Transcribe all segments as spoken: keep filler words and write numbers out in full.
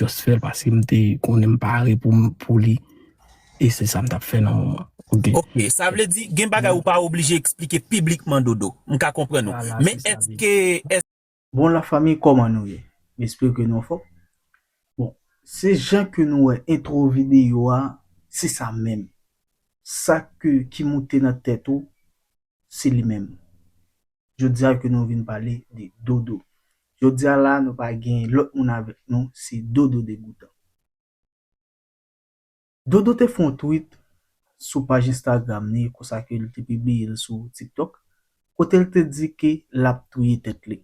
just fè l paske m te konnen m pare pou, pou li. E se sa m t ap fè nan moman. Ok. Ok, sa vle di, gen bagay ou pa oblije eksplike piblikman, Dodo. M ka konprann ou. Men èske, èske Bon, lafanmi, kòman nou ye? M espere ke nou anfòm. Bon, se jan ke nou wè entwo videyo a, se sa menm. Sa ke ki moute nan tèt ou, se li menm. Jodi a ke nou vin pale de Dodo. Jodi a la, nou pa gen lòt moun avèk nou, se Dodo Degoutan. Dodo te fè yon tweet sou paj Instagram li, konsa ke li te pibliye l sou TikTok, kote l te di ke l ap touye tèt li.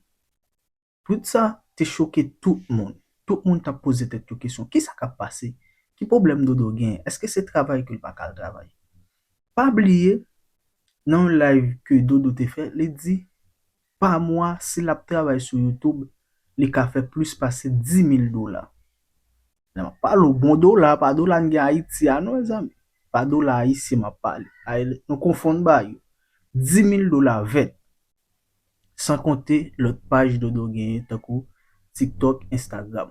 Tweet sa te choke tout moun. Tout moun t ap poze tèt yo kesyon, kisa k ap pase? Ki pwoblèm Dodo genyen? Èske se travay ke l pa ka al travay? Pa bliye, nan yon live ke Dodo te fè, li di, pa mwa, si l ap travay sou YouTube, li ka fè plis pase dis mil dola. Lè m ap pale w bon dola, pa dola n gen Ayiti a non, mezanmi. Pa dola ayisyen m ap pale. Ay, nou konfonn bagay yo. Dis mil dola vèt. San konte lòt paj Dodo genyen, tankou TikTok, Instagram.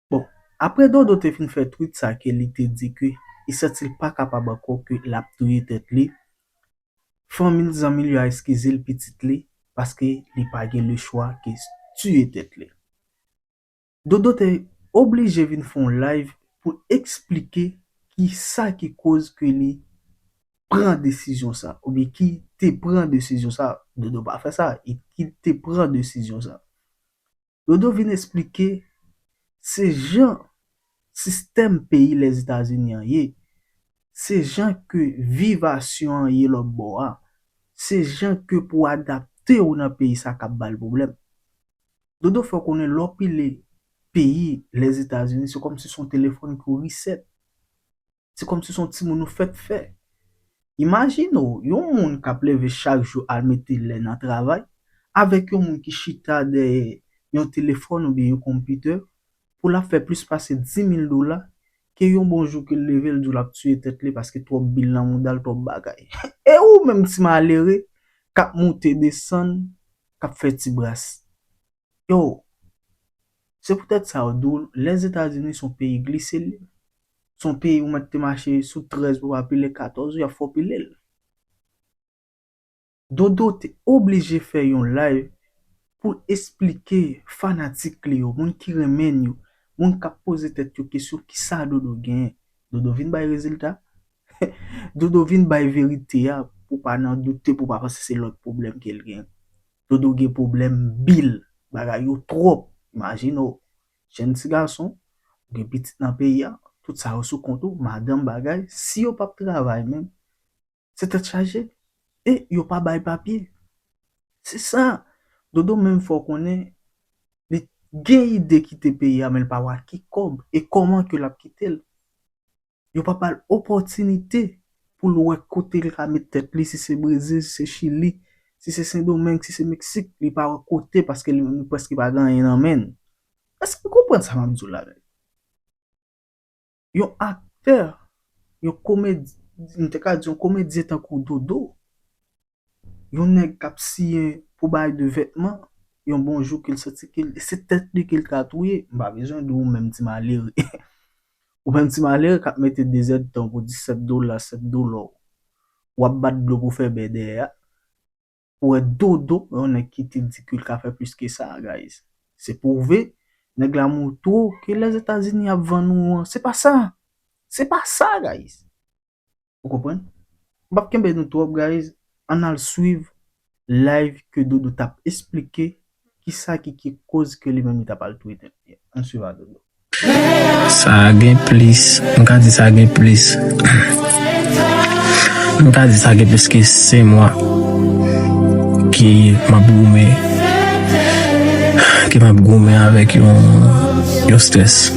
Bon, apre Dodo te fin fè tweet sa ke li te di ke li santi l pa kapab ankò, ke l ap touye tèt li, fanmi l, zanmi l yo a eskize l, pitit li, paske li pa gen lechwa ke tiye tèt li. Dodo te oblije vin fè yon live pou eksplike kisa ki koz ke li pran desizyon sa, oubyen ki te pran desizyon sa. Dodo pa fè sa, e ki te pran desizyon sa. Dodo vin eksplike se jan sistèm peyi Lèzetazini an ye, se jan ke vivasyon an ye lòtbò a, se jan ke pou adapte w nan peyi sa k ap ba l pwoblèm. Dodo fè w konnen lè w pile peyi Lèzetazini, se kòmsi se yon telefòn ki w reset. Se kòmsi se yon timoun ou fèk fè. Imajine w, yon moun k ap leve chak jou al mete lè nan travay, avèk yon moun ki chita dèyè yon telefòn oubyen yon konpitè, pou l ap fè plis pase dis mil dola, ke yon bon jou ke l leve, l di w l ap tiye tèt li paske twòp bil nan mouda l, twòp bagay. E ou menm ti malere k ap moute desann, k ap fè ti bras. Yo, se poutèt sa yo di w, Lèzetazini se yon peyi glise l ye. Se yon peyi ou mèt te mache sou trèz pou w pa pile katòz ou, y ap fè w pile l. Dodo te oblije fè yon live pou l esplike fanatik li yo, moun ki renmen l yo, moun k ap poze tèt yo kesyon, kisa Dodo genyen? Dodo vin bay rezilta? Dodo vin bay verite a pou w pa nan doute, pou w pa panse se lòt pwoblèm ke l genyen. Dodo gen pwoblèm bil, bagay yo twòp. Imajine w, jenn ti gason, ou gen pitit nan peyi a, tout sa yo sou kont ou, madanm, bagay, si yo p ap travay menm, se tèt chaje. E yo pa bay papye. Se sa. Dodo menm fè w konnen li gen ide kite peyi a, men l pa wè ki kòb e kòman ke l ap kite l. Yo pa ba l opòtinite pou l wè kote l ka met tèt li, si se Brezil, si se Chili, si se Sendomeng, si se Meksik, li pa wè kote paske li menm li prèske pa gen anyen nan men l. Èske w konprann sa m ap di w la menm? Yon aktè, yon komedyen, m te ka di yon komedyen tankou Dodo, yon nèg k ap siyen pou bay de vètman, yon bon jou ke l santi ke l, se tèt li ke l ka touye, m pa bezwen di w menm ti malere. Ou menm ti malere k ap mete de zèdtan pou disèt dola, sèt dola, w ap bat dlo pou fè bè dèyè a. Ou wè Dodo, yon nèg ki te di ke l ka fè plis ke sa, guys. Se pwouve, nèg la montre w ke Lèzetazini ap vann ou an. Se pa sa. Se pa sa, guys. Ou konprann? M p ap kenbe nou twòp, guys. Ann al swiv live ke Dodo t ap esplike kisa ki, ki koz ke li menm li t ap al touye tèt li. Ann swiv a Dodo. Sa gen plis, m ka di sa gen plis. M ka di sa gen plis ke senk mwa ke m ap goumen, ke m ap goumen avèk yon, yon strès.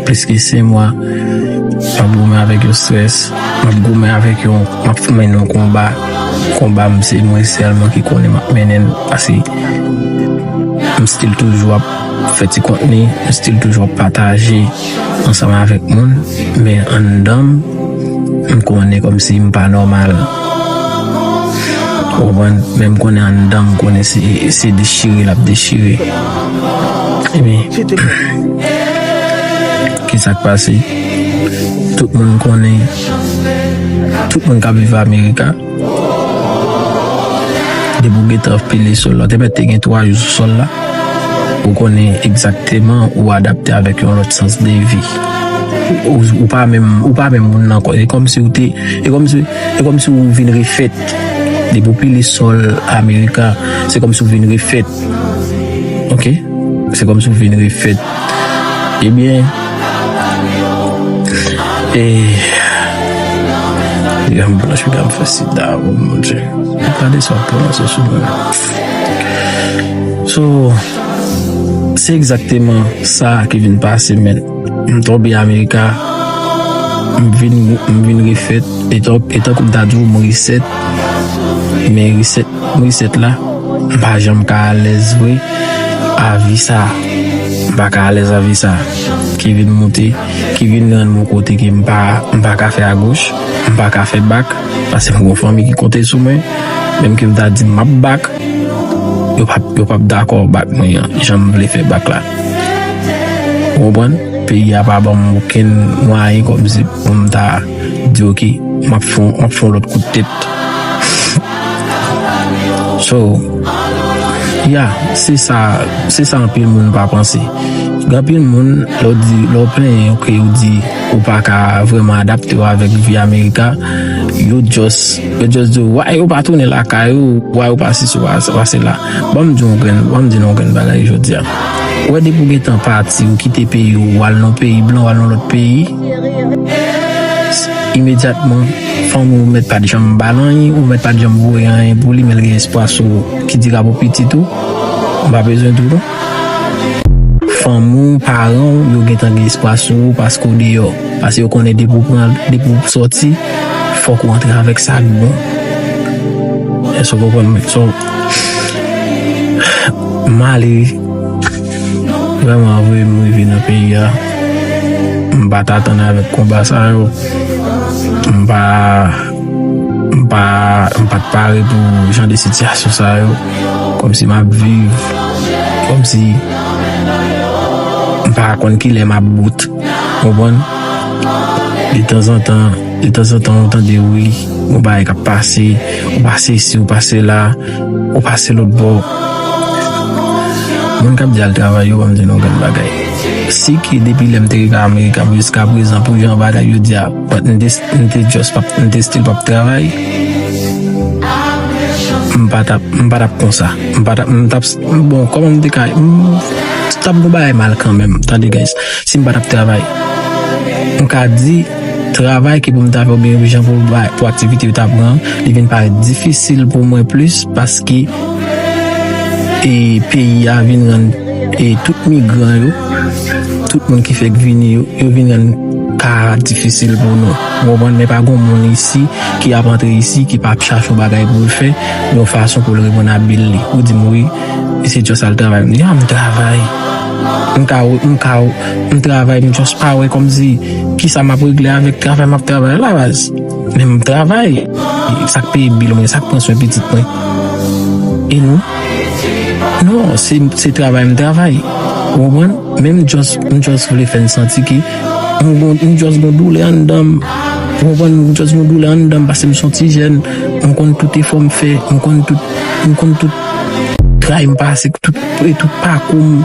Plis ke senk mwa, m ap goumen avèk yon strès. M ap goumen avèk yon, m ap mennen yon konba. Konba m se mwen sèlman ki konnen m ap mennen l. Paske m still toujou ap fè ti kontni, m still toujou ap pataje ansanm avèk moun, men anndan m, m konnen kòmsi m pa nòmal. Ou konprann? Men m konnen anndan m, konnen se, se dechire l ap dechire. Ebyen, Kisa k pase? Tout moun konnen, tout moun k ap viv Amerika, depi w gentan pile sòl la, te mèt te gen twa jou sou sòl la, ou konnen egzakteman ou adapte avèk yon lòt sans de vi. Ou, ou pa menm, ou pa menm moun nan ankò. E kòmsi ou te, e kòmsi, e kòmsi ou vin refèt. Depi w pile sòl Amerika, se kòmsi ou vin refèt. Ok? Se kòmsi w vin refèt. Ebyen, e, piga m blanch, piga m fè sida, oh mon Dieu. Gade sa w pran sou sou mwen. So, se egzakteman sa ki vin pase, men. M tonbe Amerika, m vin, m vin refèt, e tan, e tankou m ta di w, m reset, men reset, reset la, m pa janm ka alèz vre a vi sa. M pa ka alèz a vi sa ki vin moute, ki vin rann mwen kote ke m pa, m pa ka fè agoch, m pa ka fè bak, paske m gon fanmi ki konte sou mwen, menm ke m ta di m ap bak, yo p ap, yo p ap dakò bak mwen an, jan m vle fè bak la. Ou konprann? Peyi a pa ban m okenn mwayen kòmsi pou m ta di, "Ok, m ap fè, m ap fè yon lòt kout tèt." So, ya, se sa, se sa anpil moun pa panse. Gen anpil moun, lè w di, lè w plenyen yo ke yo di ou pa ka vrèman adapte w avèk vi Amerika, yo just, yo just di w, "Why ou pa tounen lakay ou? Why ou pa sesi, ou pa, ou pa sela?" Ban m di w yon grenn, ban m di nou yon grenn bagay jodi a. Ou wè, depi w gentan pati, ou kite peyi w, ou al nan peyi blan, ou al nan lòt peyi, imedyatman, fanmi w mèt pa t janm ba l anyen, ou mèt pa t janm voye anyen pou li, men l gen espwa sou ou, ki dira pou pitit ou, ou pa bezwen di w non. Fanmi w, paran w, yo gentan gen espwa sou ou paske w deyò. Paske yo konnen depi w pran, depi w sòti, fòk ou antre avèk sa k bon. Èske w konprann mwen? So, m ale, vrèman vre, m rive nan peyi a. M pa t atann avèk konba sa yo. M pa, m pa, m pa t pare pou jan de sitiyasyon sa yo. Kòmsi m ap viv, kòmsi m pa konn kilè m ap bout. Konprann? De tanzantan, de tanzantan, ou tande, wi, yon bagay k ap pase, ou pase isi, ou pase la, ou pase lòt bò. Moun k ap di al travay yo, ban m di nou yon grenn bagay. Si ke depi lè m te rive Amerik, jiska prezan, pou jan bagay yo di a, m te, m te just p ap, m te still p ap travay, m pa t ap, m pa t ap konsa. M pa t ap, m t ap, bon, kòman m te ka, m t ap gon bagay mal kanmenm, tande, guys. Si m pa t ap travay, m ka di, travay ki pou m ta fè oubyen jan pou bay, pou aktivite yo ta pran, li vin parèt difisil pou mwen plis paske, e, peyi a vin rann, e, tout migran yo, tout moun ki fèk vini yo, yo vin rann ka difisil pou nou. Ou konprann? Men pa gon moun isi ki ap antre isi, ki p ap chache yon bagay pou l fè, yon fason pou l reponn a bil li. Ou di m, wi, e se just al travay. M di, a, m travay. M ka, m ka, m travay, m just pa wè kòmsi kisa m ap regle avèk travay m ap travay la, baz. Men m travay. Sa k peye bil mwen, sa k pran swen pitit mwen. E nou? Non, se, se travay m travay. Ou konprann? Men m just, m just vle fè n santi ke m gon, m just gon doulè anndan m. Ou konprann? M just gon doulè anndan m paske m se yon ti jèn. M konn tout efò m fè. M konn tout, m konn tout tray m pase, tout, e tout pakou m.